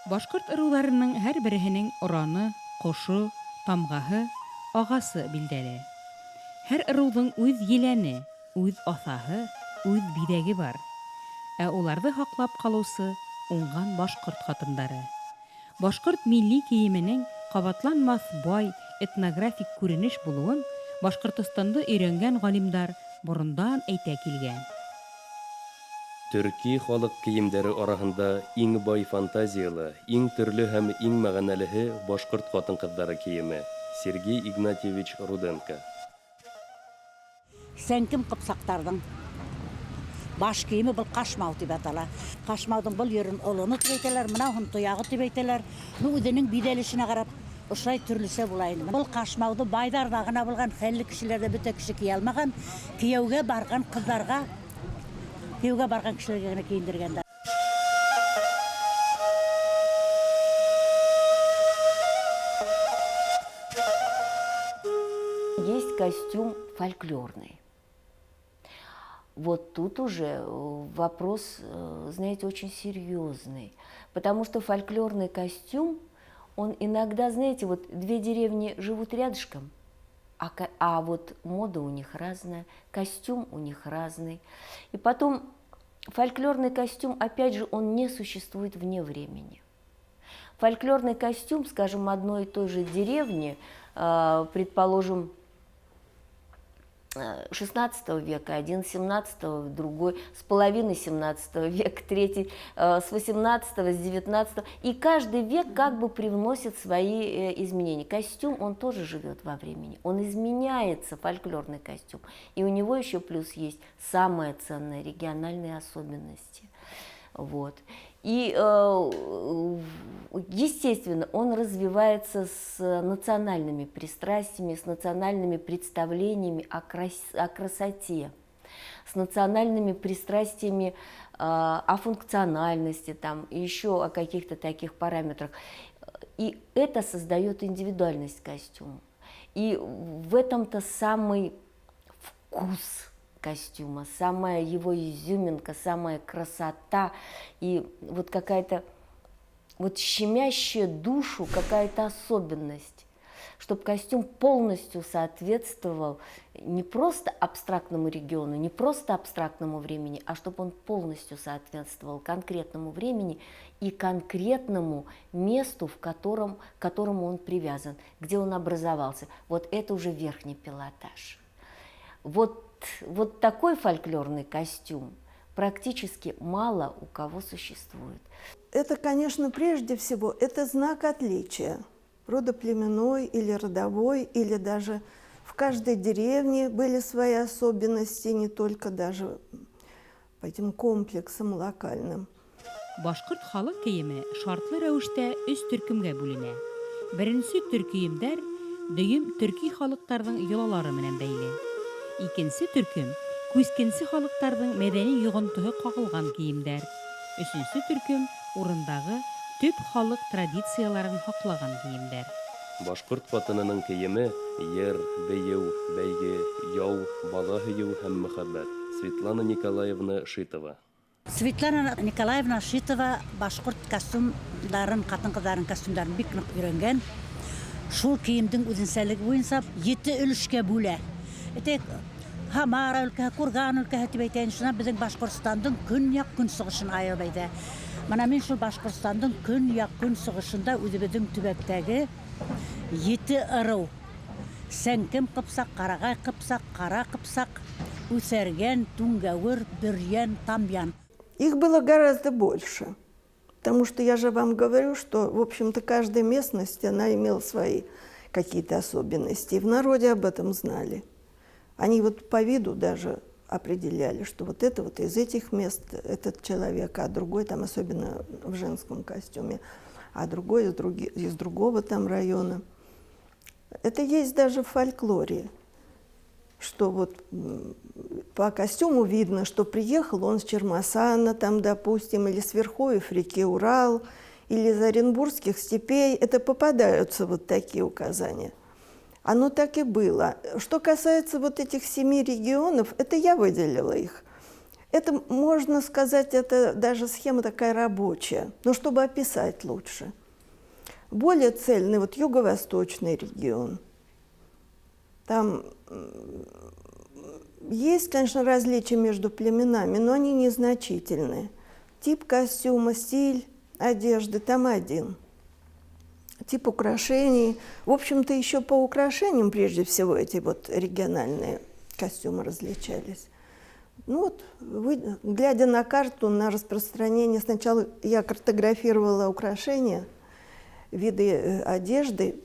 Башҡорт ырыуҙарының һәр береһенең ораны, ҡошо, тамғаһы, ағасы билдәле. Һәр ырыуҙың үҙ еләне, үҙ аҫаһы, үҙ биҙәге бар. Ә уларҙы һаҡлап ҡалыусы уңған башҡорт ҡатындары. Башҡорт милли кейеменең ҡабатланмаҫ бай этнографик күренеш булыуын Башҡортостанды өйрәнгән ғалимдар борондан әйтә килгән. Төрки халыҡ кейемдәре араһында иң бай фантазиялы, иң төрлө һәм иң мәғәнәлеһе башҡорт ҡатын-ҡыҙҙары кейеме. Сергей Игнатьевич Руденко. Сәнкем ҡыпсаҡтарҙың баш кейеме был ҡашмау тип атала. Ҡашмауҙың был ерен олоно тип әйтәләр, мынауһын тояғы тип әйтәләр. Ну, үҙенең биҙәлешенә ҡарап ошолай төрлөсә була инде. Был ҡашмауҙы байҙарҙа ғына булған, хәлле кешеләрҙә бөтә кеше кейә алмаған. Кейәүгә барған ҡыҙҙарға, кейәүгә барған кешеләргә генә кейендергәндәр. Есть костюм фольклорный. Вот тут уже вопрос, знаете, очень серьезный. Потому что фольклорный костюм, он иногда, знаете, вот две деревни живут рядышком, а вот мода у них разная, костюм у них разный. И потом фольклорный костюм, опять же, он не существует вне времени. Фольклорный костюм, скажем, одной и той же деревни, предположим, 16 века, один 17, другой с половины 17 века, третий с 18, с 19. И каждый век как бы привносит свои изменения. Костюм, он тоже живет во времени, он изменяется, фольклорный костюм. И у него еще плюс есть самые ценные региональные особенности. Вот. И, естественно, он развивается с национальными пристрастиями, с национальными представлениями о красоте, с национальными пристрастиями о функциональности, там, и еще о каких-то таких параметрах. И это создает индивидуальность костюма. И в этом-то самый вкус костюма, самая его изюминка, самая красота и вот какая-то вот щемящая душу какая-то особенность, чтобы костюм полностью соответствовал не просто абстрактному региону, не просто абстрактному времени, а чтобы он полностью соответствовал конкретному времени и конкретному месту, в котором, к которому он привязан, где он образовался. Вот это уже верхний пилотаж. Вот такой фольклорный костюм практически мало у кого существует. Это, конечно, прежде всего, это знак отличия. Родоплеменной или родовой, или даже в каждой деревне были свои особенности, не только даже по этим комплексам локальным. Башҡорт халыҡ кейеме шартлы рәүештә өс төркөмгә бүленә. Беренсе төр кейемдәр дөйөм төрки халыҡтарҙың йолалары менән бәйле. Икенсе төркөм күскенсе халыҡтарҙың мәҙәни йоғонтоһо ҡағылған кейемдәр. Өсөнсө төркөм урындағы төп халыҡ традицияларын һаҡлаған кейемдәр. Башҡорт ҡатынының кейеме йыр, бейеү, бәйге, яу, бала һөйөү һәм мөхәббәт. Светлана Николаевна Шитова. Светлана Николаевна Шитова башҡорт костюмдарын, ҡатын-ҡыҙҙарының костюмдарын бик ныҡ өйрәнгән. Шул кейемдең үҙенсәлеге буйынса 7 өлөшкә бүлә. Әйтәйек, Һамара өлкәһе, Курган өлкәһе тип әйтәйен, шунан беҙҙең Башҡортостандың көньяҡ-көнсығышын айырып әйтә. Бына мин шул Башҡортостандың көньяҡ-көнсығышында үҙебеҙҙең төбәктәге 7 ырыу. Сәнкем ҡыпсаҡ, Ҡарағай ҡыпсаҡ, Ҡара ҡыпсаҡ, Үҫәргән, Түңгәүер, Бөрйән, Тамъян. Их было гораздо больше, потому что я же вам говорю, что, в общем-то, каждая местность, она имела свои какие-то особенности. И в народе об этом знали. Они вот по виду даже определяли, что вот это вот из этих мест этот человек, а другой там, особенно в женском костюме, а другой из другого там района. Это есть даже в фольклоре, что вот по костюму видно, что приехал он с Чермасана, там, допустим, или с верховьев реки Урал, или из Оренбургских степей. Это попадаются вот такие указания. Оно так и было. Что касается вот этих 7 регионов, это я выделила их. Это, можно сказать, это даже схема такая рабочая, но чтобы описать лучше. Более цельный вот юго-восточный регион. Там есть, конечно, различия между племенами, но они незначительные. Тип костюма, стиль одежды там один. Тип украшений. В общем-то, еще по украшениям, прежде всего, эти вот региональные костюмы различались. Ну вот, вы, глядя на карту, на распространение, сначала я картографировала украшения, виды одежды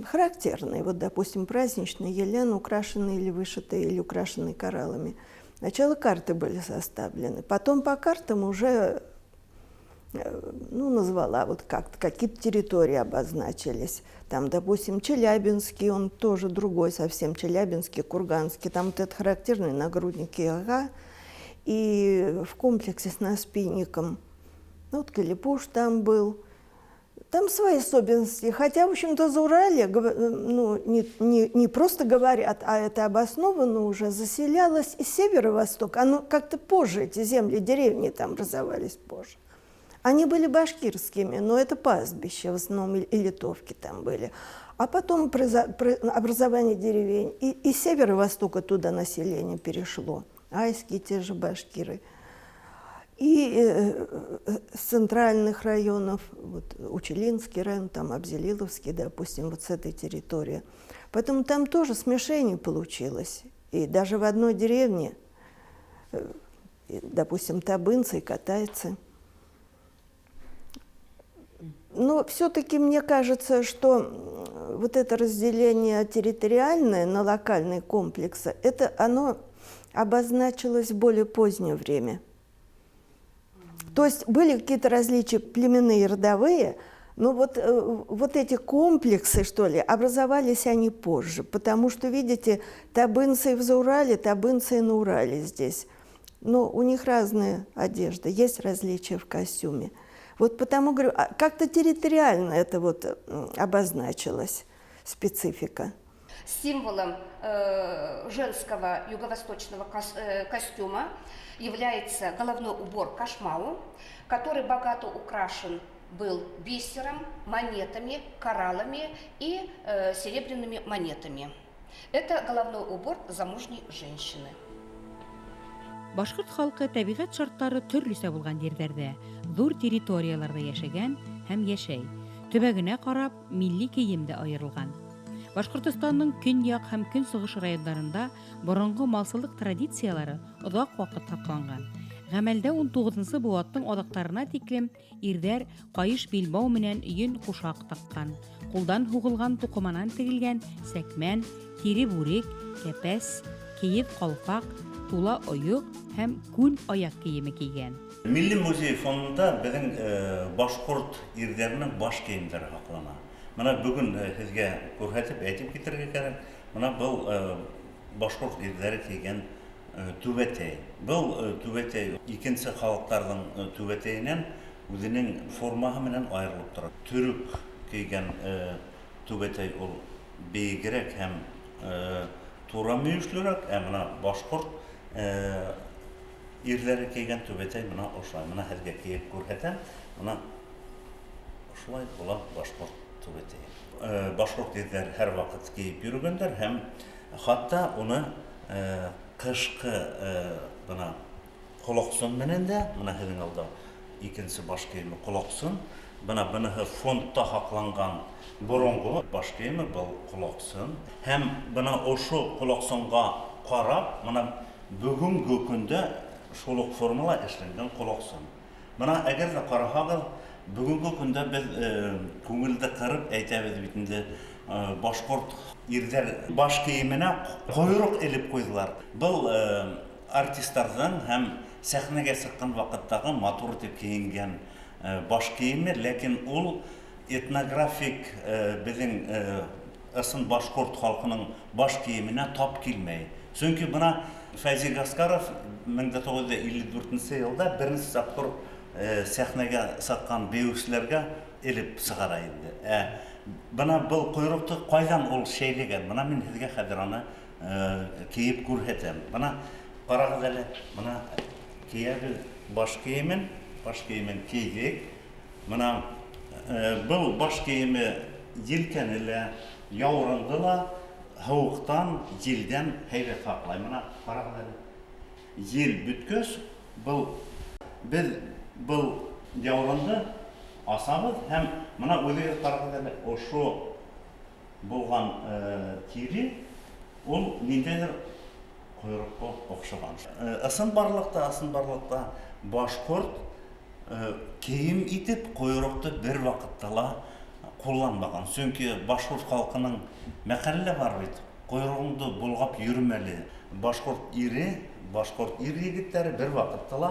характерные. Вот, допустим, праздничные Елена, украшенные или вышитые, или украшенные кораллами. Сначала карты были составлены, потом по картам уже, ну, назвала вот как-то, какие-то территории обозначились. Там, допустим, Челябинский, он тоже другой совсем, Челябинский, Курганский, там вот это характерные нагрудники, ага, и в комплексе с наспинником. Ну, вот Калипуш там был. Там свои особенности. Хотя, в общем-то, Зауралье, ну, не просто говорят, а это обоснованно уже, заселялось и северо-восток. Оно как-то позже, эти земли, деревни там образовались позже. Они были башкирскими, но это пастбище, в основном и литовки там были. А потом образование деревень. И с северо-востока туда население перешло. Айские те же башкиры. И с центральных районов, вот Учелинский район, там Абзелиловский, допустим, вот с этой территории. Поэтому там тоже смешение получилось. И даже в одной деревне, допустим, табынцы и катайцы. Но все-таки мне кажется, что вот это разделение территориальное на локальные комплексы, это оно обозначилось в более позднее время. То есть были какие-то различия племенные и родовые, но вот, вот эти комплексы, что ли, образовались они позже, потому что, видите, табынцы в Заурале, табынцы и на Урале здесь. Но у них разная одежда, есть различия в костюме. Вот потому, говорю, как-то территориально это вот обозначилось, специфика. Символом женского юго-восточного костюма является головной убор кашмау, который богато украшен был бисером, монетами, кораллами и серебряными монетами. Это головной убор замужней женщины. Башҡорт халҡы тәбиғәт шарттары төрлөсә булған ерҙәрҙә, ҙур территорияларҙа йәшәгән һәм йәшәй. Төбәгенә ҡарап, милли кейем дә айырылған. Башҡортостандың көньяҡ һәм көнсығыш райондарында боронғо малсылыҡ традициялары оҙаҡ ваҡыт һаҡланған. Ғәмәлдә 19-нсы быуаттың аҙаҡтарына тиклем ирҙәр ҡайыш билбау менән йөн ҡушаҡ таҡҡан, ҡулдан һуғылған туҡыманан тегелгән сәкмән, тире бүрек, кәпәс, кейеҙ ҡалфаҡ, тула ойоҡ һәм күн аяҡ кейеме кейгән. Милли музей фондында беҙҙең башҡорт ирҙәренең баш кейемдәре һаҡлана. Бына бөгөн һеҙгә күрһәтеп әйтеп китергә кәрәк. Бына был башҡорт ирҙәре кейгән түбәтәй. Был түбәтәй икенсе халыҡтарҙың түбәтәйенән үҙенең формаһы менән айырылып тора. Төрөк кейгән түбәтәй ул бейегерәк һәм тура мөйөшлөрәк, ә бына башҡорт ирҙәре кейгән түбәтәй бына ошолай. Бына һеҙгә кейеп күрһәтәм. Бына ошолай була башҡорт түбәтәйе. Башҡорт ирҙәре һәр ваҡыт кейеп йөрөгәндәр һәм хатта уны ҡышҡы бына ҡолаҡсын менән дә, бына һеҙҙең алда икенсе баш кейеме ҡолаҡсын. Бына быныһы фондта һаҡланған боронғо баш кейеме был ҡолаҡсын. Һәм бына ошо ҡолаҡсынға ҡарап, бына бөгөнгө көндә шул уҡ формала эшләнгән ҡолаҡсын. Бына әгәр ҙә ҡараһағыҙ, бөгөнгө көндә беҙ күңелде ҡырып әйтәбеҙ бит инде, башҡорт ирҙәр баш кейеменә ҡойроҡ элеп ҡуйҙылар. Был артистарҙың һәм сәхнәгә сыҡҡан ваҡыттағы матур итеп кейенгән баш кейеме, ләкин ул этнографик беҙҙең ысын башҡорт халҡының баш кейеменә тап килмәй. Сөнки бына Фәйзи Гаскаров 1954 йылда беренсе тапҡыр сәхнәгә сыҡҡан бейеүселәргә элеп сығара инде. Бына был ҡойроҡто ҡайҙан ул шәйләгән? Бына мин һеҙгә хәҙер аны кейеп күрһәтәм. Бына ҡарағыҙ әле, бына Кейәбеҙ баш кейемен, баш кейемен кейҙек. Бына был баш кейеме елкәне лә, яурынды ла һыуыҡтан, елдән һәйбәт һаҡлай. Бына ҡарағыҙ әле. Ел бөткәс, был беҙ был яурынды асабыҙ һәм бына үҙегеҙ ҡарағыҙ әле, ошо булған тире ул ниндәйҙер ҡойроҡҡа оҡшаған. Ысынбарлыҡта башҡорт кейем итеп ҡойроҡто бер ваҡытта ла ҡулланмаған. Сөнки башҡорт халҡының мәҡәле лә бар бит: ҡойроғоңдо болғап йөрөмә әле. Башҡорт ире, башҡорт ир егеттәре бер ваҡытта ла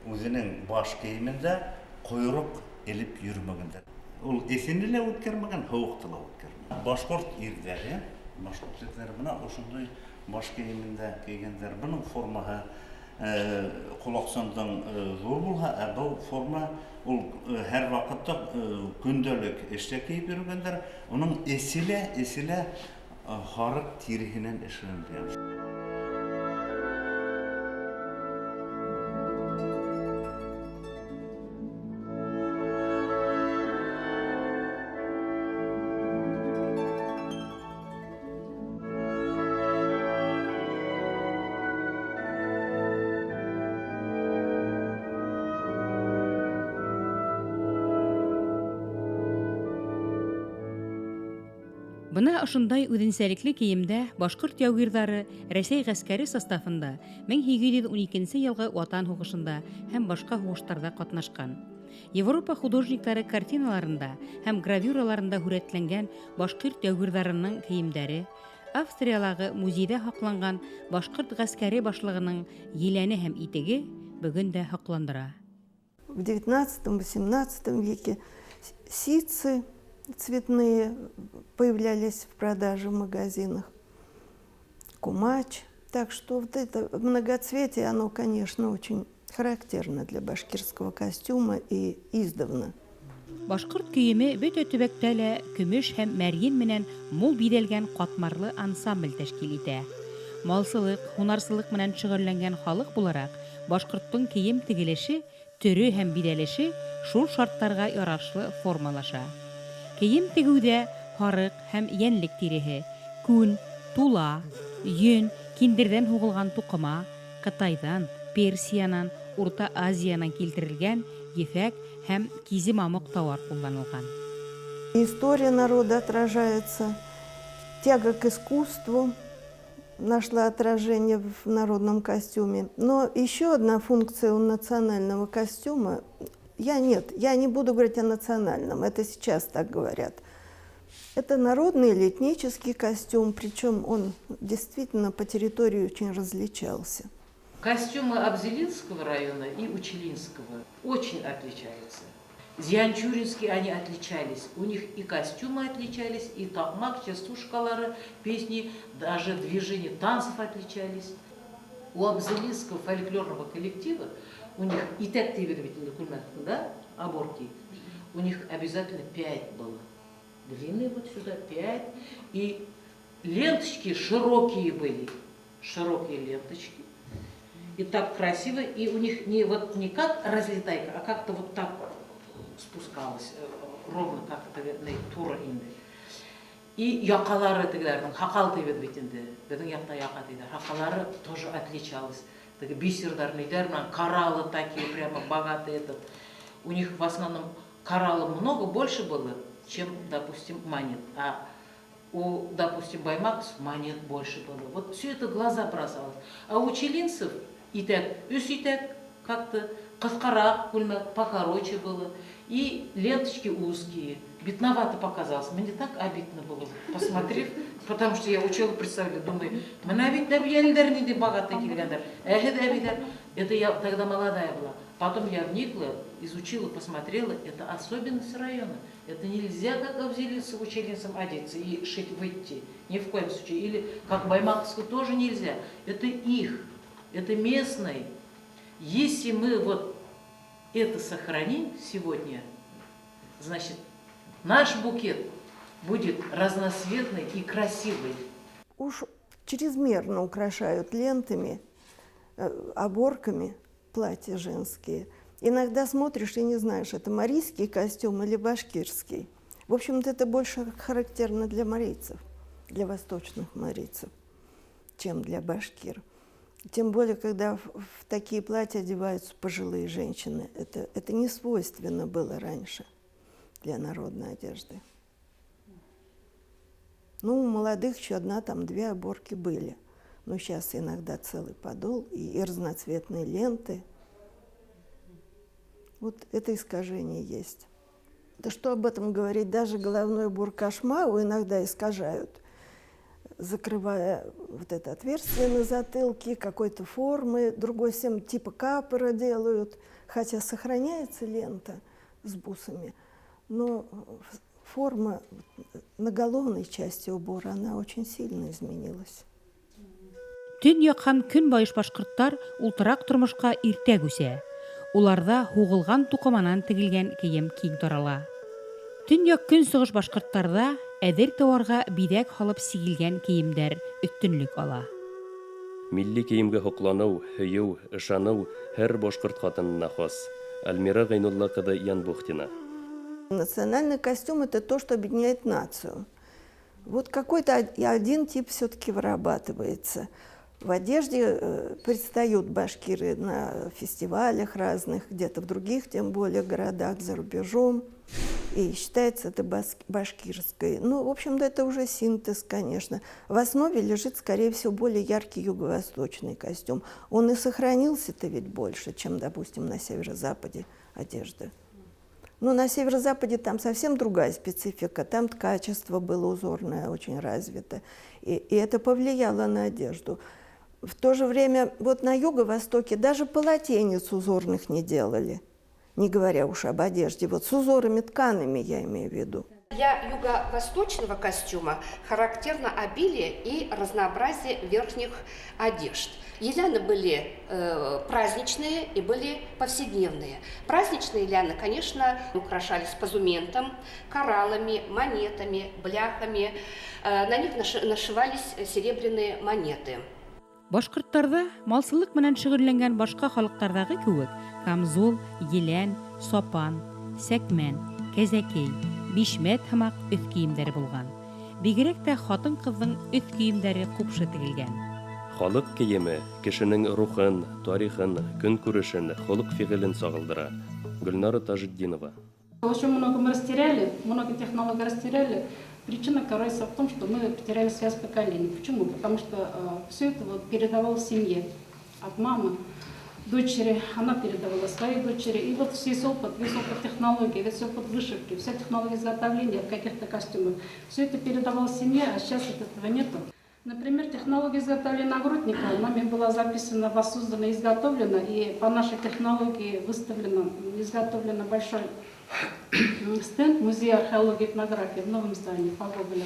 үҙенең баш кейемендә ҡойроҡ элеп йөрөмәгәндәр. Ул эҫене лә үткәрмәгән, һыуыҡты ла үткәрмәгән. Башҡорт ирҙәре бына ошондай баш кейемендә кейгәндәр. Бының формаһы ҡолаҡсындың ҙур булһа, ә был форма ул һәр ваҡытта көндәлек эштә кейеп йөрөгәндәр. Уның эсе лә һарыҡ тиреһенән эшләнгән. Бына ошондай үҙенсәлекле кейемдә башҡорт яугирҙары Рәсәй ғәскәре составында 1812 йылғы Ватан һуғышында һәм башҡа һуғыштарҙа ҡатнашҡан. Европа художниктары картиналарында һәм гравюраларында һүрәтләнгән башҡорт яугирҙарының кейемдәре, Австриялағы музейҙа һаҡланған башҡорт ғәскәре башлығының еләне һәм итеге бөгөн дә һоҡландыра. В XIX-XVIII веке ситцы цветные появлялись в продаже в магазинах, кумач. Так что вот это многоцветие, оно, конечно, очень характерно для башкирского костюма и издавна. Башҡорт кейеме бөтә төбәктә лә көмөш һәм мәрйен менән мул биҙәлгән ҡатмарлы ансамбль тәшкил итә. Малсылыҡ, һунарсылыҡ менән шөғөлләнгән халыҡ булараҡ, башҡорттоң кейем тегелеше, төрө һәм биҙәлеше шул шарттарға ярашлы формалаша. Кейем тегеүҙә һарыҡ һәм йәнлек тиреһе, күн, тула, йөн, киндерҙән һуғылған туҡыма, Ҡытайҙан, Персиянан, Урта Азиянан килтерелгән ефәк һәм кизе мамыҡ тауар ҡулланылған. История народа отражается, тяга к искусству нашла отражение в народном костюме. Но еще одна функция у национального костюма, я нет, я не буду говорить о национальном, это сейчас так говорят. Это народный или этнический костюм, причем он действительно по территории очень различался. Костюмы Абзелинского района и Учалинского очень отличаются. Зианчуринские они отличались. У них и костюмы отличались, и таҡмаҡ, частушкалары, песни, даже движения танцев отличались. У Абзелинского фольклорного коллектива у них итәк тибеҙ бит инде күлмәктең, да, оборки. У них обязательно пять было. Длинные вот сюда пять. И ленточки широкие были. Широкие ленточки. И так красиво. И у них не вот не как разлетайка, а как-то вот так спускалась, ровно как-то тура инде. И яҡалары тегеләрҙең, һаҡал тибеҙ бит инде, беҙҙең яҡта яҡа тиҙәр. Һаҡалары тоже отличалась. Теге бисерҙар, ниҙәр менән кораллы такие, прямо богатые этот. У них в основном кораллы много больше было, чем, допустим, монет. А у, допустим, баймаков монет больше было. Вот все это глаза бросалось. А у учалинцев итәк, өс итәк как-то ҡыҫҡараҡ күлмәк, покороче было. И ленточки узкие. Бедновато показалось. Мне так обидно было, посмотрев, потому что я учила, представляю, думаю, бына бит әбейҙәр ниндәй богатый килгәндәр. Әһе әбейҙәр. Это я тогда молодая была. Потом я вникла, изучила, посмотрела. Это особенность района. Это нельзя, как абзелинцам, учалинцам одеться и шить, выйти. Ни в коем случае. Или как баймаковскую тоже нельзя. Это их. Это местный. Если мы вот это сохраним сегодня, значит, наш букет будет разноцветный и красивый. Уж чрезмерно украшают лентами, оборками. платья женские. Иногда смотришь и не знаешь, это марийский костюм или башкирский. В общем-то, это больше характерно для марийцев, для восточных марийцев, чем для башкир. Тем более, когда в такие платья одеваются пожилые женщины. Это не свойственно было раньше для народной одежды. Ну, у молодых еще одна, там две оборки были. Но сейчас иногда целый подол и разноцветные ленты. Вот это искажение есть. Да что об этом говорить, даже головной убор кашмау иногда искажают, закрывая вот это отверстие на затылке, какой-то формы, другой всем типа капора делают, хотя сохраняется лента с бусами, но форма наголовной части убора, она очень сильно изменилась. Төньяк һәм көнбайыш башҡорттар ултыраҡ тормошҡа иртә күсә. Уларҙа һуғылған туҡыманан тегелгән кейем киң тарала. Төньяҡ көнсығыш башҡорттарҙа әҙер тауарға биҙәк һалып сигелгән кейемдәр өҫтөнлөк ала. Милли кейемгә һоҡланыу, һөйөү, ышаныу һәр башҡорт ҡатынына хас. Альмира Ғәйнулла ҡыҙы Янбухтина. Национальный костюм – это то, что объединяет нацию. Вот какой-то один тип все-таки вырабатывается. В одежде предстают башкиры на фестивалях разных, где-то в других, тем более, городах за рубежом. И считается это башкирской. Ну, в общем-то, это уже синтез, конечно. В основе лежит, скорее всего, более яркий юго-восточный костюм. Он и сохранился-то ведь больше, чем, допустим, на северо-западе одежда. Но на северо-западе там совсем другая специфика, там ткачество было узорное, очень развито, и это повлияло на одежду. В то же время вот на юго-востоке даже полотенец узорных не делали, не говоря уж об одежде, вот с узорами ткаными я имею в виду. Для юго-восточного костюма характерно обилие и разнообразие верхних одежд. Еляны были праздничные и были повседневные. Праздничные еляны, конечно, украшались позументом, кораллами, монетами, бляхами. На них нашивались серебряные монеты. Башҡорттарҙа малсылыҡ менән шөғөлләнгән башҡа халыҡтарҙағы кеүек камзул, елән, сапан, сәкмән, кәзәкей, бишмәт һымаҡ өҫ кейемдәре булған. Бигерәк тә ҡатын-ҡыҙҙың өҫ кейемдәре ҡупшы тегелгән. Халыҡ кейеме кешенең рухын, тарихын, көнкүрешен, холоҡ-фиғелен сағылдыра. Гөлнара Тажетдинова. Очень много мы растеряли, много технологий растеряли. Причина кроется в том, что мы потеряли связь поколений. Почему? Потому что все это вот передавалось в семье от мамы дочери, она передавала своей дочери. И вот весь опыт технологий, весь опыт вышивки, вся технология изготовления каких-то костюмов, все это передавалось в семье, а сейчас этого нету. Например, технология изготовления нагрудника нами была записана, воссоздана, изготовлена, и по нашей технологии выставлена, изготовлена большой стенд Музея археологии и этнографии в новом здании по Гоголю.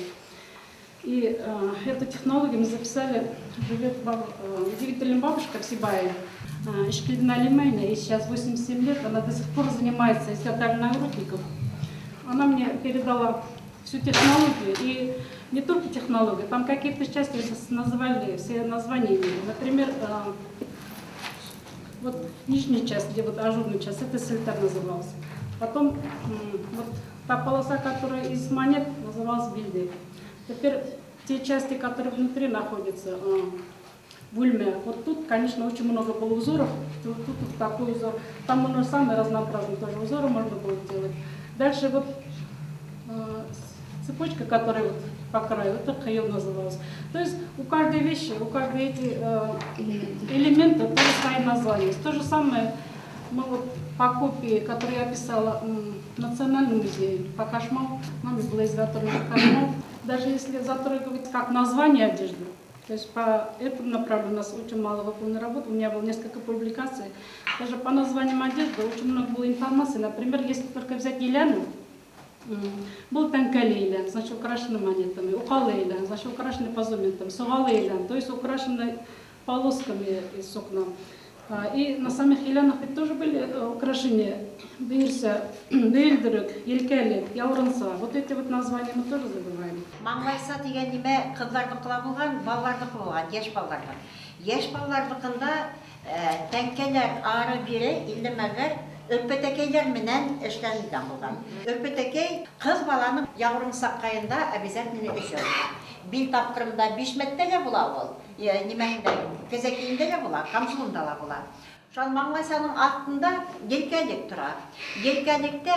И эту технологию мы записали, живет удивительная бабушка в Сибае, Ишкельдина Алимайна, ей сейчас 87 лет, она до сих пор занимается изготовлением нагрудников. Она мне передала всю технологию, и не только технологию, там какие-то части называли, все названия имели. Например, вот нижняя часть, где вот ажурная часть, это сельтер назывался. Потом вот та полоса, которая из монет, называлась бильдек. Теперь те части, которые внутри находятся, бульме, вот тут, конечно, очень много было узоров, тут вот такой узор, там у нас самые разнообразные тоже узоры можно было делать. Дальше вот цепочка, которая вот по краю, это хайон называлась. То есть у каждой вещи, у каждой эти элементы тоже свои названия. То же самое мы вот по копии, которую я писала в Национальном музее, по кашмау, нами было изготовлено кашмау. Даже если затрагивать как название одежды, то есть по этому направлению у нас очень мало выполнено работы, у меня было несколько публикаций. Даже по названиям одежды очень много было информации. Например, если только взять еляну, был тәңкәле елян, значит, украшены монетами, уҡалы елян, значит, украшены позументом, суғалы елян, то есть украшены полосками из сукна. И на самих елянах ведь тоже были украшения. Бейерсә, бейелдерек, елкәлек, яурынса. Вот эти вот названия мы тоже забываем. Маңлайса дигән нимә ҡыҙҙарҙыҡы ла булған, балаларҙыҡы булған, йәш балаларҙың. Йәш балаларҙыҡында Тәңкәләр ары-бире илле мәгәр өрпәтәкәйләр менән эшләнелгән булган. Өрпәтәкәй кыз баланың яурынсаҡҡайында обязательно өсәү. Бил тапҡырында бишмәттә лә була ул, нимәһендә, кәзәкейендә лә була, камзулында ла була. Шул маңлайсаның аҫтында елкәлек тора. Елкәлектә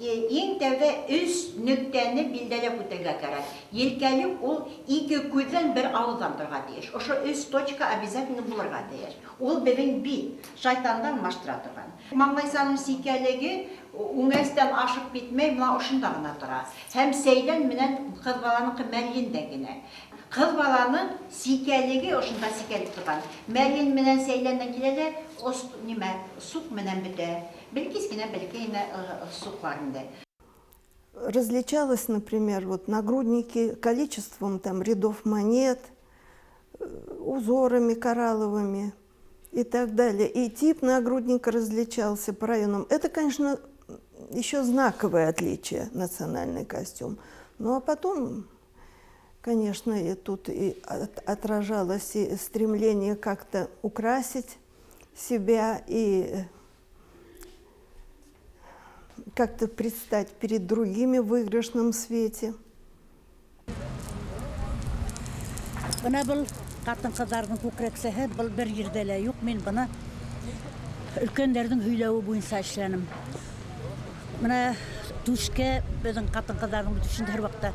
иң тәүҙә өс нөктәне билдәләп үтергә кәрәк. Елкәлек ул ике күҙҙән, бер ауыҙҙан торорға тейеш. Ошо өс точка обязательно булырға тейеш. Ул беҙҙең бит, шайтанды алмаштыра торған. Маңлайсаның сикәлеге үңәстән ашып китмәй, мына ошонда ғына тора. Һәм сәйлән менән ҡыҙ баланыҡы мәрйендә генә. Ҡыҙ баланың сикәлеге ошонда сикәлеп торған. Мәрйен менән сәйләндән килә лә, нимә, суҡ менән бөтә. Бәләкәс кенә, бәләкәй генә суҡлар инде. Различалось, например, вот нагрудники количеством там рядов монет, узорами коралловыми и так далее. И тип нагрудника различался по районам. Это, конечно, еще знаковое отличие, национальный костюм. Ну а потом, конечно, и тут и отражалось и стремление как-то украсить себя и как-то предстать перед другими в выигрышном свете. Бына был ҡатын-ҡыҙҙарҙың күкрәксәһе, был бер ерҙә лә юҡ. Мин быны өлкәндәрҙең һөйләүе буйынса эшләнем. Бына түшкә, беҙҙең ҡатын-ҡыҙҙарҙың түшендә һәр ваҡытта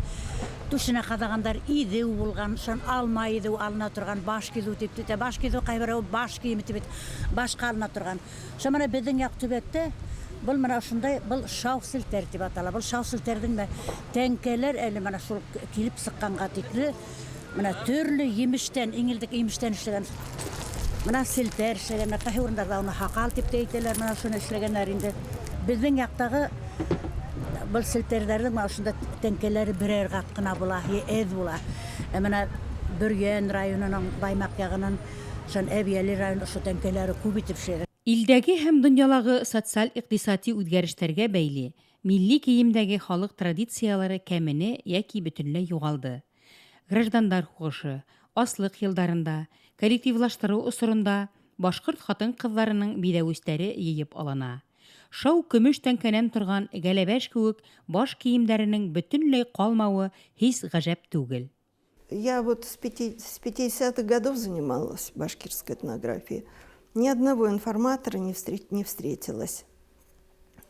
түшенә ҡаҙағандар иҙеү булған, шунан алма иҙеү алына торған, баш киҙеү тип әйтә. Баш киҙеү ҡайһы берәү баш кейеме тип әйтә, башҡа алына торған. Шунан бына беҙҙең яҡ төбәктә был мына ошондай, был шау селтәр тип атала. Был шау селтәрҙең дә тәңкәләр әле мына шул килеп сыҡҡанға тикле мына төрлө емештән, иңелдек емештән эшләгән. Мына селтәр эшләгәннәр, ҡайһы урындарҙа уны һаҡал тип тә әйтәләр, мына шуны эшләгәннәр инде. Беҙҙең яҡтағы был селтәрҙәрҙең мына ошонда тәңкәләре берәр ҡат ҡына була, әҙ була. Ә мына Бөрйән районының Баймаҡ яғынан, шунан Әбйәлил районы ошо тәңкәләре күп итеп эшләгән. Илдәге һәм донъялағы социаль-иҡтисади үҙгәрештәргә бәйле милли кейемдәге халыҡ традициялары кәмене йәки бөтөнләй юғалды. Граждандар һуғышы, аслыҡ йылдарында, коллективлаштырыу осоронда башҡорт ҡатын-ҡыҙҙарының биҙәүестәре йыйып алына. Шау көмөш тәңкәнән торған гәләбәш кеүек баш кейемдәренең бөтөнләй ҡалмауы һис ғәжәп түгел. Я вот с 50-х годов занималась башкирской этнографией. Ни одного информатора не встретилось.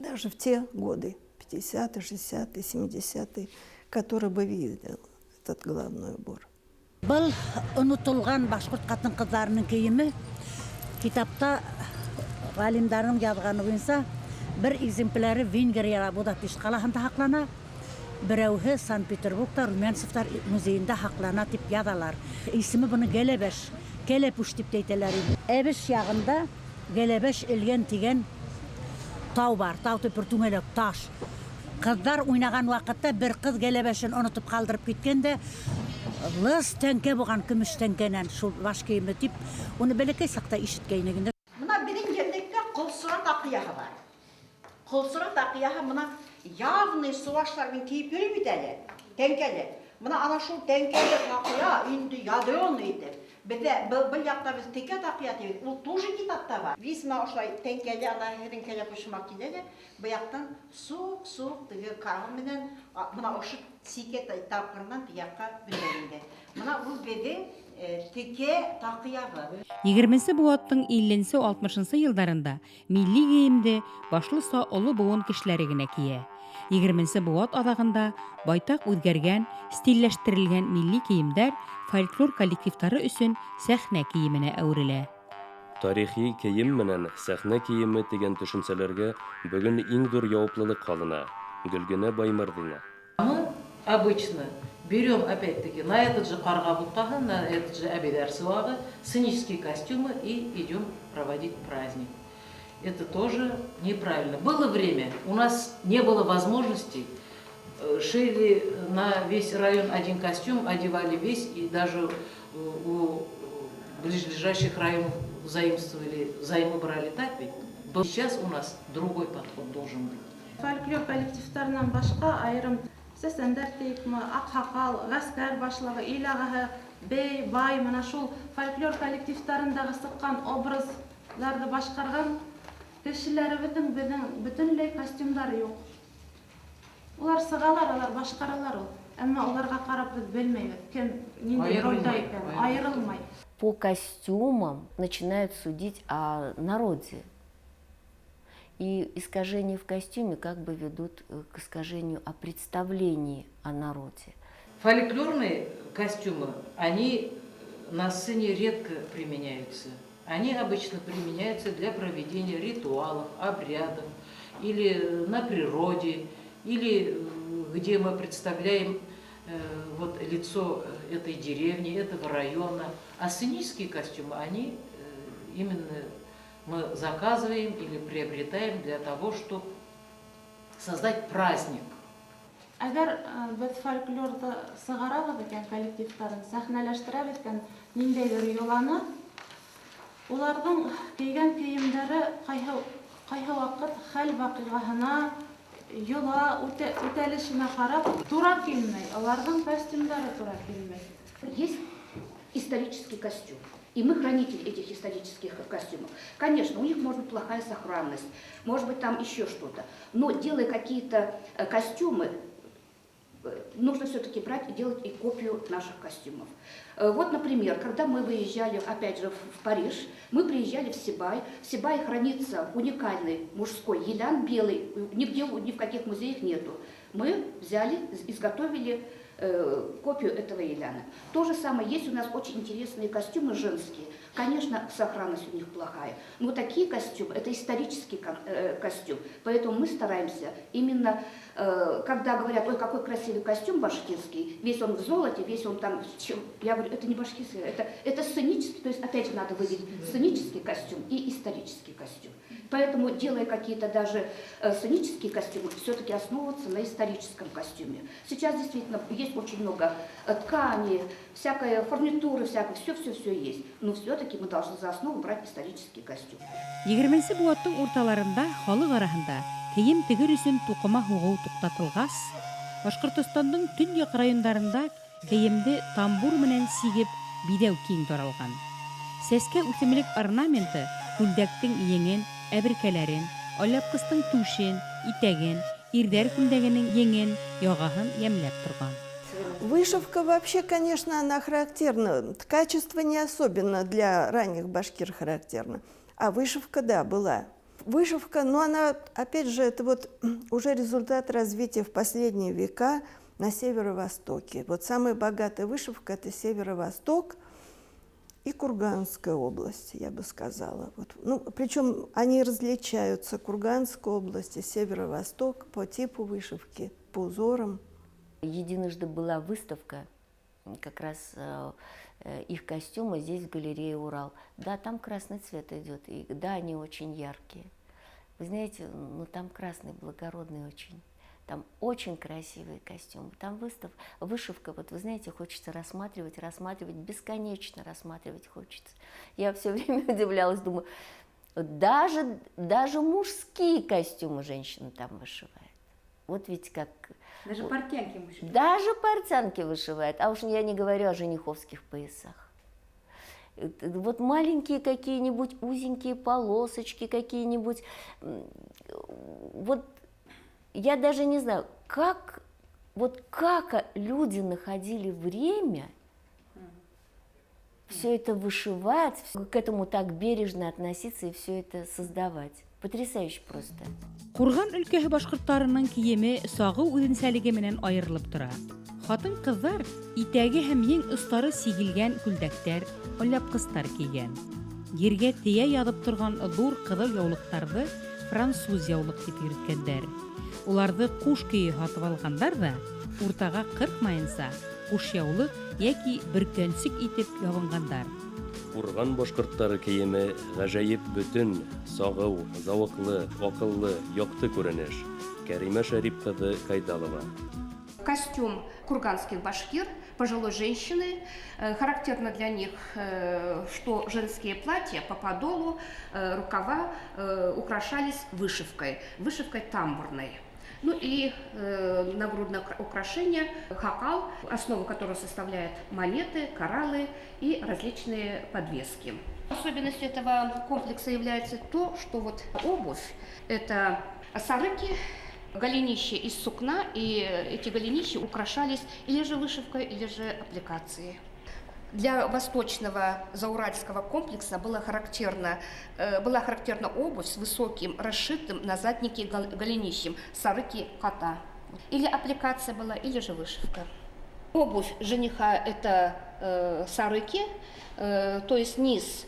Даже в те годы, 50-е, 60-е, 70-е, который бы видел этот головной убор. Был онотолған башҡорт ҡатын-ҡыҙҙарының кейеме китапта ғалимдарҙың яҙғаны буйынса бер экземпляры Венгрияла Будапешт ҡалаһында һаҡлана, берәүһе Санкт-Петербургта Румянцевтар музейында һаҡлана тип яҙалар. Исеме быны Гәләбәш, Кәләпүш тип тә әйтәләр инде. Әбеш яғында Гәләбәш элгән тигән тау бар, тау тип бер түңәләк таш. Ҡыҙҙар уйнаған ваҡытта бер ҡыҙ гәләбәшен онотоп ҡалдырып киткән дә лыс тәңкә булған көмөш тәңкәнән шул баш кейеме тип, уны бәләкәй саҡта ишеткәйнек инде. Мына беҙҙең ерлектә ҡолсора таҡыяһы бар. Ҡолсора таҡыяһы мына явный сувашлар мин кейеп йөрөй бит әле, тәңкәле. Мына ана шул тәңкәле таҡыя инде ядреный итеп. Беҙҙә был яҡта беҙ текә таҡыя тибеҙ, ул тоже китапта бар. Вис мына ошолай тәңкәле, ана һеҙҙең кәләпүш һымаҡ килә лә, был яҡтан суҡ-суҡ теге карау менән, мына ошо сикә тапҡырынан теге яҡҡа бөтә инде. Мына ул беҙҙең текә таҡыябыҙ. Егерменсе быуаттың илленсе, алтмышынсы йылдарында милли кейемде башлыса оло быуын кешеләре генә кейә. Егерменсе быуат аҙағында байтаҡ үҙгәргән, стилләштерелгән милли кейемдәр фольклор коллективтары өсөн сәхнә кейеменә әүерелә. Тарихи кейем менән сәхнә кейеме тигән төшөнсәләргә бөгөн иң ҙур яуаплылыҡ ҡалына. Гөлгенә Баймырҙина. Мы обычно берем опять-таки на этот же ҡарға бутҡаһы, на этот же әбейҙәр сыуағы, сценические костюмы и идем проводить праздник. Это тоже неправильно. Было время, у нас не было возможности, шили на весь район один костюм, одевали весь, и даже у ближайших районов заимствовали, займы брали так ведь. Сейчас у нас другой подход должен быть. Фольклор коллективтарынан башҡа айырым сәсәндәр тейекме, аҡһаҡал, ғәскәр башлығы, ил ағаһы, бей, бай, мына шул фольклор коллективтарындағы сыҡҡан образ Ролдәрҙе башҡарған кешеләребеҙҙең беҙҙең бөтөнләй костюмдары юҡ. Улар сығалар, алар башҡаралар ул. Әммә уларға ҡарап беҙ белмәйбеҙ, кем ниндәй ролдә икән, айырылмай. По костюмам начинают судить о народе. И искажения в костюме как бы ведут к искажению о представлении о народе. Фольклорные костюмы, они на сцене редко применяются. Они обычно применяются для проведения ритуалов, обрядов, или на природе, или где мы представляем вот лицо этой деревни, этого района. А сценические костюмы, они именно мы заказываем или приобретаем для того, чтобы создать праздник. Әгәр беҙ фольклорҙы сығарабыҙ икән, коллективтарын сәхнәләштерәбеҙ икән, ниндәйҙер йоланы, уларҙың кейгән кейемдәре ҡайһы ваҡыт хәл ваҡиғаһына, йола үтәлешенә ҡарап тура килмәй, уларҙың костюмдары тура килмәй. Есть исторический костюм. И мы хранители этих исторических костюмов. Конечно, у них может быть плохая сохранность, может быть там еще что-то. Но делая какие-то костюмы, нужно все-таки брать и делать и копию наших костюмов. Вот, например, когда мы выезжали, опять же, в Париж, мы приезжали в Сибай. В Сибае хранится уникальный мужской елян белый, нигде, ни в каких музеях нету. Мы взяли, изготовили копию этого еляна. То же самое, есть у нас очень интересные костюмы женские. Конечно, сохранность у них плохая, но такие костюмы, это исторический костюм. Поэтому мы стараемся именно, когда говорят, ой, какой красивый костюм башкирский, весь он в золоте, весь он там, я говорю, это не башкирский, это сценический, то есть опять же надо выделить сценический костюм и исторический костюм. Поэтому, делая какие-то даже сценические костюмы, все-таки основываться на историческом костюме. Сейчас действительно есть очень много ткани, всякой фурнитуры, всякое, все-все-все есть. Но все-таки мы должны за основу брать исторический костюм. 20-нсе быуаттың урталарында халыҡ араһында кейем тегер өсөн туҡыма һуғыу туҡтатылғас, Башҡортостандың төньяҡ райондарында кейемде тамбур менән сигеп биҙәү киң таралған. Сәскә үҫемлек орнаменты күлдәктең еңен, әберкәләрен, алъяпҡыстың түшен, итәген, ирҙәр күлдәгенең еңен, яғаһын йәмләп торған. Вышивка вообще, конечно, она характерна. Качество не особенно для ранних башкир характерно. А вышивка, да, была. Вышивка, но она, опять же, это вот уже результат развития в последние века на северо-востоке. Вот самая богатая вышивка – это северо-восток и Курганская область, я бы сказала. Вот. Ну, причем они различаются, Курганская область и северо-восток, по типу вышивки, по узорам. Единожды была выставка, как раз их костюмы здесь, в галерее «Урал». Да, там красный цвет идет, и да, они очень яркие. Вы знаете, ну там красный благородный очень. Там очень красивые костюмы, там вышивка, вот вы знаете, хочется рассматривать, рассматривать, бесконечно рассматривать хочется. Я все время удивлялась, думаю, даже мужские костюмы женщины там вышивают. Вот ведь как... Даже портянки вышивают. Даже портянки вышивают, а уж я не говорю о жениховских поясах. Вот маленькие какие-нибудь узенькие полосочки какие-нибудь, вот я даже не знаю, как, вот как люди находили время все это вышивать, к этому так бережно относиться и все это создавать. Потрясающе просто. Ҡурған өлкәһе башҡорттарының кейеме сағыу үҙенсәлеге менән айырылып тора. Ҡатын-ҡыҙҙар итәге һәм ең остары сигелгән күлдәктәр, алъяпҡыстар кейгән. Ергә тейә яҙып торған ҙур ҡыҙыл яулыҡтарҙы француз яулыҡ тип йөрөткәндәр. Уларҙы ҡуш көйө һатып алғандар ҙа, уртаға ҡырҡмайынса ҡуш яулыҡ йәки бөркәнсек итеп ябынғандар. Ҡурған башҡорттары кейеме ғәжәйеп бөтөн, сағыу, зауыҡлы, аҡыллы, яҡты күренеш. Кәримә Шәрип ҡыҙы Кайдалова. Костюм курганских башкир, пожилой женщины. Характерно для них, что женские платья по подолу, рукава украшались вышивкой, вышивкой тамбурной. Ну и нагрудное украшение хакал, основу которого составляют монеты, кораллы и различные подвески. Особенностью этого комплекса является то, что вот обувь – это сарыки, голенища из сукна, и эти голенища украшались или же вышивкой, или же аппликацией. Для восточного зауральского комплекса была характерна обувь с высоким, расшитым на заднике голенищем, сарыки кота. Или аппликация была, или же вышивка. Обувь жениха – это сарыки, то есть низ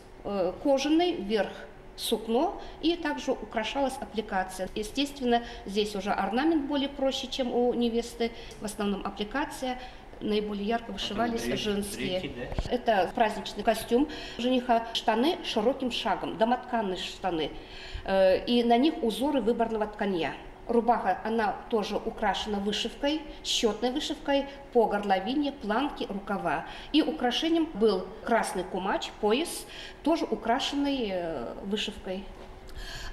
кожаный, верх сукно, и также украшалась аппликация. Естественно, здесь уже орнамент более проще, чем у невесты. В основном аппликация, наиболее ярко вышивались женские. Брюки, да? Это праздничный костюм жениха, штаны широким шагом, домотканные штаны. И на них узоры выборного тканья. Рубаха, она тоже украшена вышивкой, счетной вышивкой по горловине, планке, рукава. И украшением был красный кумач, пояс, тоже украшенный вышивкой.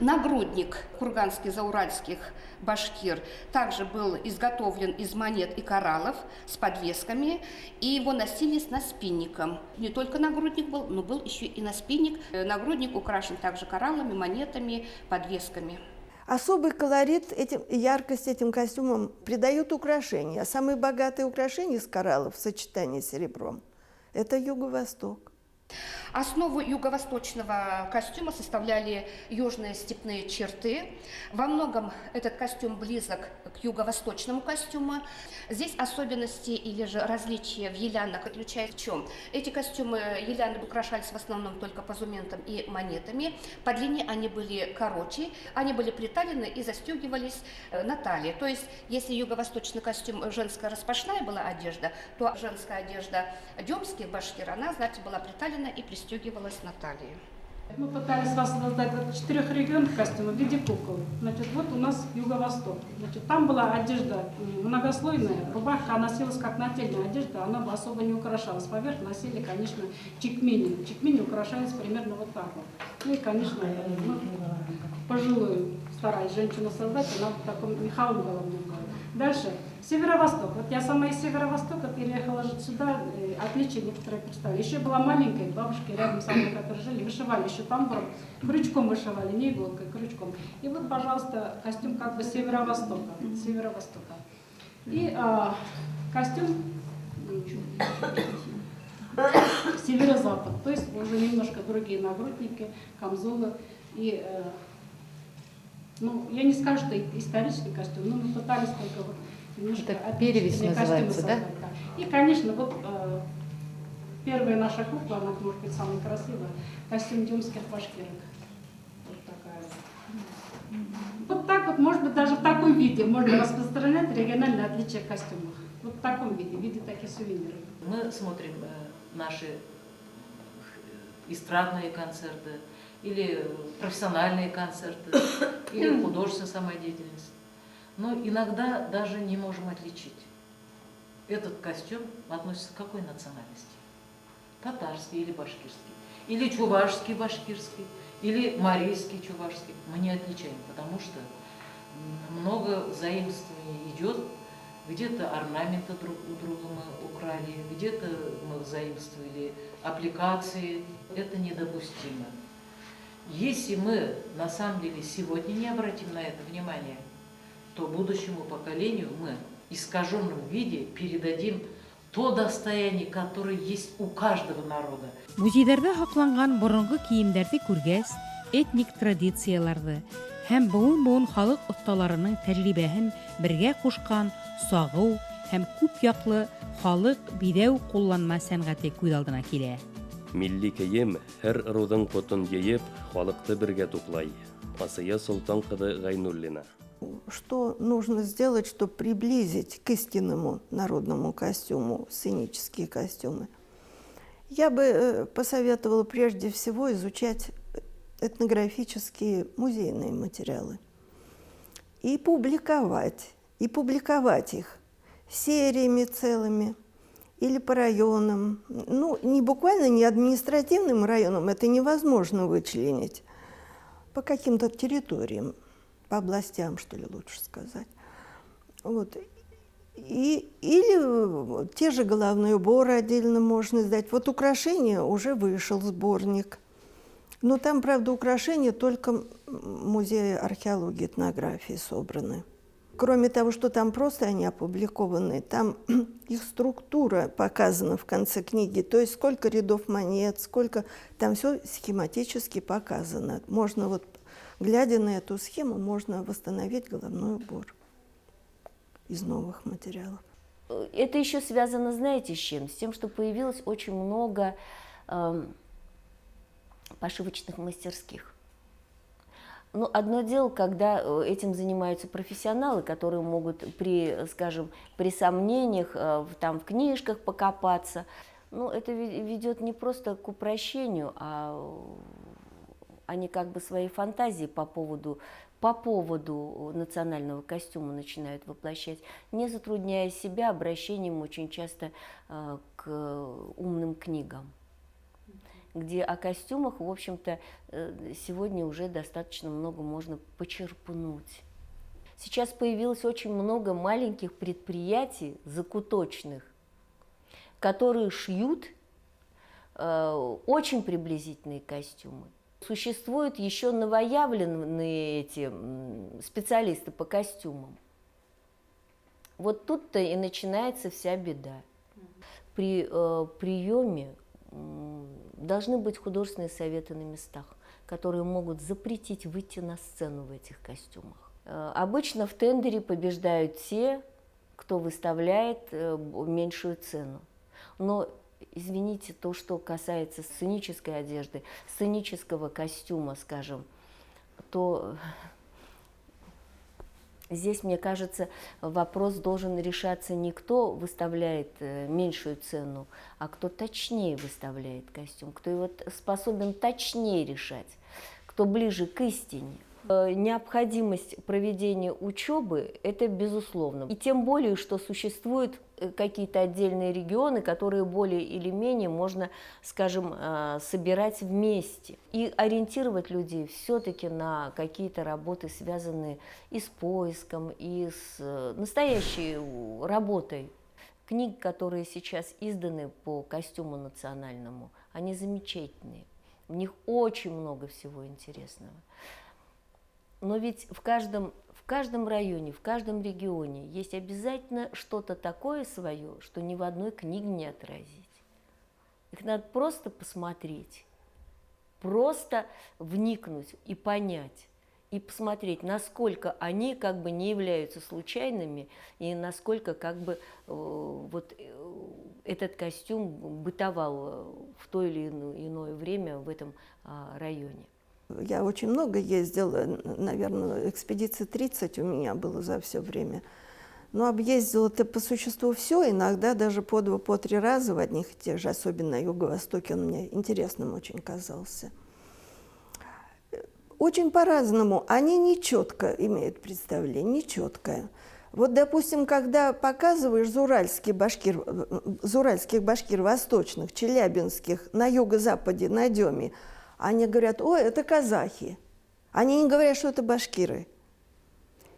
Нагрудник курганских, зауральских башкир также был изготовлен из монет и кораллов с подвесками, и его носили с наспинником. Не только нагрудник был, но был еще и наспинник. Нагрудник украшен также кораллами, монетами, подвесками. Особый колорит, яркость этим костюмам придают украшения. А самые богатые украшения из кораллов в сочетании с серебром – это юго-восток. Основу юго-восточного костюма составляли южные степные черты. Во многом этот костюм близок к юго-восточному костюму. Здесь особенности или же различия в елянах заключаются в чем? Эти костюмы еляны украшались в основном только позументом и монетами. По длине они были короче, они были приталены и застегивались на талии. То есть, если юго-восточный костюм женская распашная была одежда, то женская одежда демских башкир, она, знаете, была приталена и пристегивалась на талии. Мы пытались воссоздать в 4 регионах костюмы в виде кукол. Вот у нас юго-восток. Там была одежда многослойная, рубашка носилась как нательная одежда, она особо не украшалась. Поверх носили, конечно, чекмени. Чекмени украшались примерно вот так вот. И, конечно, пожилую старались женщину создать, она в таком меховом головном уборе. Дальше. Северо-восток. Я сама из северо-востока переехала жить сюда, отличия некоторые представили. Еще была маленькая, бабушки рядом со мной, которые жили, вышивали еще тамбуром, крючком вышивали, не иголкой, крючком. И вот, пожалуйста, костюм как бы северо-востока. Северо-востока. И костюм северо-запад, то есть уже немножко другие нагрудники, камзолы. И, я не скажу, что исторический костюм, но мы пытались только вот немножко Это перевязь отличительные костюмы называется, да? создать, да. И, конечно, первая наша кукла, она, может быть, самая красивая, костюм демских башкирок. Вот такая вот. Вот так вот, может быть, даже в таком виде можно распространять региональные отличия в костюмах. Вот в таком виде, в виде таких сувениров. Мы смотрим наши эстрадные концерты, или профессиональные концерты, или художественная самодеятельность. Но иногда даже не можем отличить. Этот костюм относится к какой национальности? Татарский или башкирский, или чувашский башкирский, или марийский чувашский. Мы не отличаем, потому что много заимствований идет. Где-то орнаменты друг у друга мы украли, где-то мы заимствовали аппликации. Это недопустимо. Если мы на самом деле сегодня не обратим на это внимание, то будущему поколению мы в искаженном виде передадим то достояние, которое есть у каждого народа. Музейҙәрҙә һаҡланған боронғо кейемдәрҙе күргәс, этник традицияларҙы һәм быуын-быуын халыҡ оҫталарының тәжрибәһен бергә ҡушҡан сағыу һәм күп яҡлы халыҡ биҙәү ҡулланма сәнғәте күҙ алдына килә. Милли кейем һәр ырыуҙың ҡотон йыйып, халыҡты бергә туплай. Асия Солтан ҡыҙы Ғәйнуллина. Что нужно сделать, чтобы приблизить к истинному народному костюму сценические костюмы? Я бы посоветовала прежде всего изучать этнографические музейные материалы и публиковать их сериями целыми или по районам. Не буквально, не административным районам, это невозможно вычленить, по каким-то территориям, по областям, что ли, лучше сказать. Или те же головные уборы отдельно можно издать. Украшения уже вышел сборник. Но там, правда, украшения только музея археологии, этнографии собраны. Кроме того, что там просто они опубликованы, там их структура показана в конце книги. То есть сколько рядов монет, сколько... Там все схематически показано. Можно вот, глядя на эту схему, можно восстановить головной убор из новых материалов. Это еще связано, знаете, с чем? С тем, что появилось очень много пошивочных мастерских. Ну, одно дело, когда этим занимаются профессионалы, которые могут при, скажем, при сомнениях там в книжках покопаться. Ну, это ведет не просто к упрощению, а они как бы свои фантазии по поводу национального костюма начинают воплощать, не затрудняя себя обращением очень часто к умным книгам, где о костюмах, в общем-то, сегодня уже достаточно много можно почерпнуть. Сейчас появилось очень много маленьких предприятий закуточных, которые шьют очень приблизительные костюмы. Существуют еще новоявленные эти специалисты по костюмам. Вот тут-то и начинается вся беда. При приеме должны быть художественные советы на местах, которые могут запретить выйти на сцену в этих костюмах. Обычно в тендере побеждают те, кто выставляет меньшую цену. Но, извините, то, что касается сценической одежды, сценического костюма, скажем, то здесь, мне кажется, вопрос должен решаться не кто выставляет меньшую цену, а кто точнее выставляет костюм, кто его способен точнее решать, кто ближе к истине. Необходимость проведения учебы – это безусловно. И тем более, что существуют какие-то отдельные регионы, которые более или менее можно, скажем, собирать вместе и ориентировать людей все-таки на какие-то работы, связанные и с поиском, и с настоящей работой. Книги, которые сейчас изданы по костюму национальному, они замечательные. В них очень много всего интересного. Но ведь в каждом районе, в каждом регионе есть обязательно что-то такое свое, что ни в одной книге не отразить. Их надо просто посмотреть, просто вникнуть и понять, и посмотреть, насколько они как бы не являются случайными и насколько как бы вот этот костюм бытовал в то или иное время в этом районе. Я очень много ездила, наверное, экспедиций 30 у меня было за все время. Но объездила это по существу все, иногда даже по два, по три раза в одних и тех же, особенно на юго-востоке, он мне интересным очень казался. Очень по-разному. Они нечетко имеют представление, нечеткое. Вот, допустим, когда показываешь зауральских башкир восточных, челябинских, на юго-западе, на Деме, они говорят: «Ой, это казахи». Они не говорят, что это башкиры.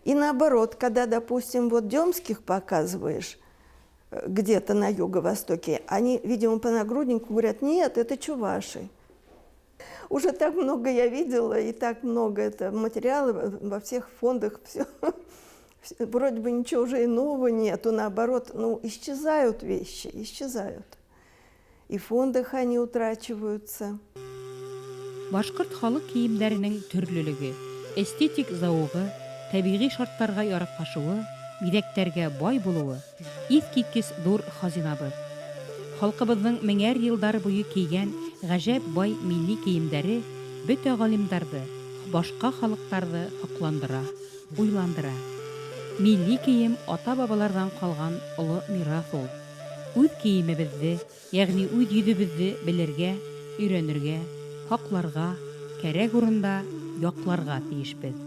И наоборот, когда, допустим, вот демских показываешь где-то на юго-востоке, они, видимо, по нагруднику говорят: «Нет, это чуваши». Уже так много я видела, и так много это материала во всех фондах, все. Вроде бы ничего уже и нового нету, наоборот, ну, исчезают вещи, исчезают. И в фондах они утрачиваются. Башҡорт халыҡ кейемдәренең төрлөлөгө, эстетик зауығы, тәбиғи шарттарға яраҡлашыуы, биҙәктәргә бай булыуы иҫ киткес ҙур хазинабыҙ. Халҡыбыҙҙың меңәр йылдар буйы кейгән ғәжәп бай милли кейемдәре бөтә ғалимдарҙы, башҡа халыҡтарҙы һоҡландыра, уйландыра. Милли кейем ата-бабаларҙан ҡалған оло мираҫ ул. Үҙ кейемебеҙҙе, йәғни үҙ йөҙөбөҙҙө белергә, өйрәнергә, һаҡларға, кәрәк урында яҡларға тейешбеҙ.